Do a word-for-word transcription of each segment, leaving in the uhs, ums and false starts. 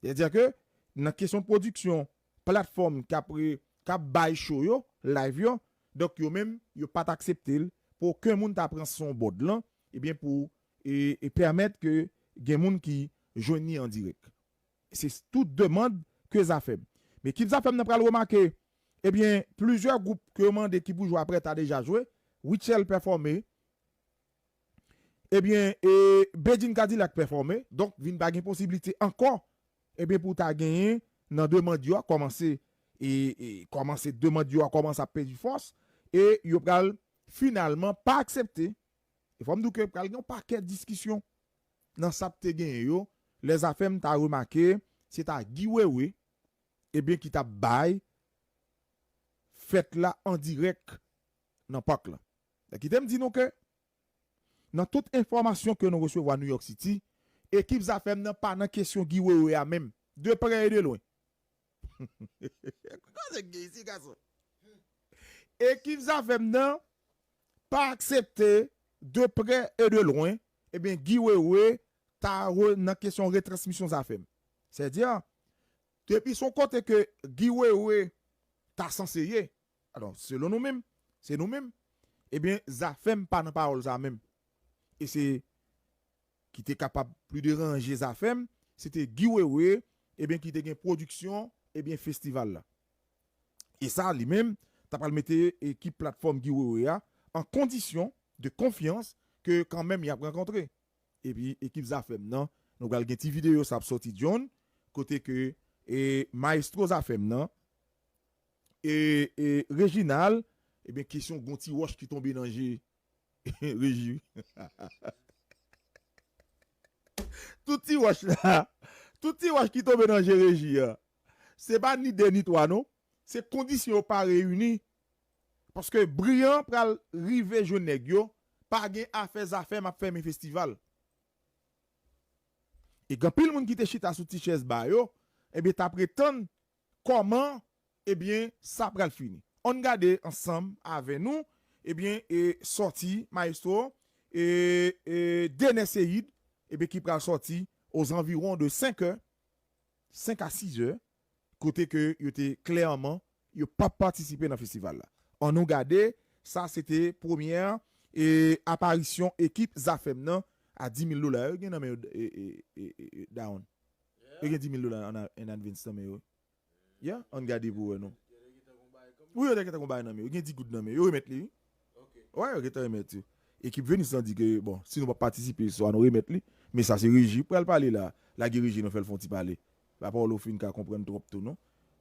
Sètadi ke nan kesyon pwodiksyon, platfòm k ap, k ap bay show yo, live yo, donk yo menm, yo pa t aksepte l pou okenn moun ta pran son board lan, ebyen pou e, e pèmèt ke gen moun ki jwenn li an dirèk. Se tout demann ke Zafèm. Men ekip Zafèm nan pral remake, ebyen, plizyè gwoup ke yo mande ki pou jwe aprè ta deja jwe. Rutshelle pèfòme. Ebyen, e, Bedjine Cadillac pèfòme. Donk, vin pa gen posiblite ankò, ebyen, pou ta genyen nan demann yo a kòmanse, e, e, kòmanse demann yo a kòmanse ap pèdi fòs. E yo pral finalman pa aksepte. E fò m di w ke pral gen yon pakèt diskisyon nan sa k te genyen yo. Lè Zafèm ta remake, se ta Guy Wewe, ebyen, ki t ap bay fèt la an dirèk nan pak lan. Kite m di nou ke nan tout enfòmasyon ke nou resevwa New York City, ekip Zafèm nan pa nan kesyon Guy Wewe a menm, de prè e de lwen. Koze k gen isi, gason? Ekip Zafèm nan pa aksepte de prè e de lwen, ebyen, Guy Wewe ta re-, nan kesyon retransmisyon Zafèm. Sètadi, depi se yon kote ke Guy Wewe ta sanse ye, alò, selon nou menm, se nou menm, ebyen, Zafèm pa nan pawòl sa menm. E se ki te kapab pli deranje Zafèm, se te Guy Wewe, ebyen, ki te gen pwodiksyon, ebyen, festival la. E sa, li menm, ta pral mete ekip platfòm Guy Wewe a an kondisyon de konfyans ke kanmenm y ap rankontre. Epi ekip Zafèm nan, nou pral gen ti videyo sa ap sòti John, kote ke, e, mayestwo Zafèm nan, e, e, Reginald, ebyen, kesyon gon ti wòch ki tonbe nan je Reji. Tout ti wòch la, tout ti wòch ki tonbe nan je Reji a, se pa ni de ni twa non. Se kondisyon yo pa reyini. Paske Brian pral rive jwenn nèg yo, pa gen afè Zafèm ap fèmen festival. E gen anpil moun ki te chita sou ti chèz ba yo, ebyen, t ap ret tann kòman, ebyen, sa pral fini. Ann gade ansanm avè nou, ebyen, e sòti mayestwo, e, e Dener Ceïde, ebyen, ki pral sòti ozanviwon de senk è, senk a sis è, kote ke yo te klèman, yo p ap patisipe nan festival la. Ann nou gade, sa se te premyè, e, aparisyon ekip Zafèm nan a di mil dola. Yo gen nan men yo, e, e, e, e, e, Daron. Yo gen di mil dola an, an advance nan men yo. Ya, ann gade pou wè non. Wi, yo te gentan gon bagay nan men yo. Yo gen di goud nan men yo. Yo remèt li, wi. Wi, yo gentan remèt yo. Ekip Venus lan di ke, bon, si nou p ap patisipe, swa nou remèt li. Men sa se Reji pral pale la. Lage Reji nan fè l fè yon ti pale. Lapawòl ou fin ka konprann twòp tou non.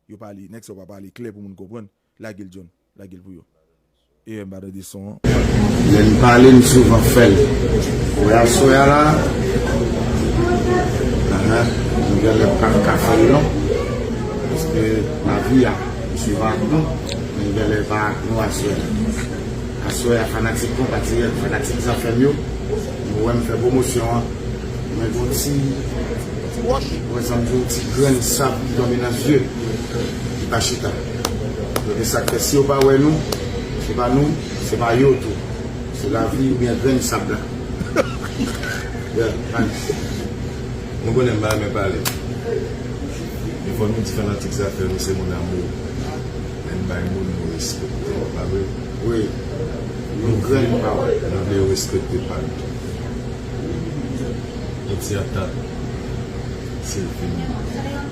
Yo pale, nèg sa yo pa pale klè pou moun konprann. Lage l John, lage l pou yo. E m pa tande son an. Lè n pale, n souvan fè l. Wè aswè a la, ahan, nou genlè p ap ka fè l non. Paske lavi a, li souvan ak nou, men genlè pa ak nou aswè. Aswè a, fanatik konpatriyòt, fanatik Zafèm yo, nou wè m fè pwomosyon an, men gon ti, ti wòch, wè sa m di w, ti grenn sab ki tonbe nan zye, ki pa chita. Donk, e sa k fè, si yo pa wè nou, se pa nou, se pa yo tou. Se lavi oubyen grenn sab la. Yeah, thanks. Nou konnen m pa renmen pale. Men fò nou di fanatik Zafèm, nou se moun amour. Men n bay moun nou respekte, pa vre? Wi. Nou grenn pawòl. Nou vle yo respekte pa nou. Yon ti atak. Se l fini.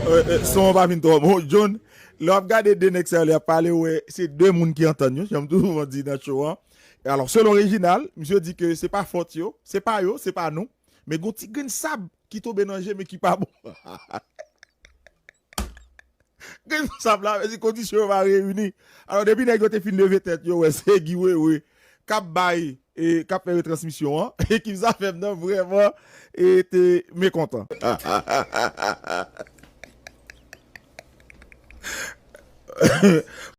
E, e, son an pa vin twò bon. John, lè w ap gade de nèg sa yo, lè y ap pale, ou wè, se de moun ki antann yo, jan m toujou di nan show an. E alò, selon Reginald, misye di ke se pa fòt yo, se pa yo, se pa nou. Men gon ti grenn sab ki tonbe nan je, men ki pa bon. Grenn sab la, vle di kondisyon yo pa reyini. Alò, depi nèg yo te fin leve tèt yo, wè, se Guy Wewe k ap bay, e k ap fè retransmisyon an. Ekip Zafèm nan vrèman, e te mekontan.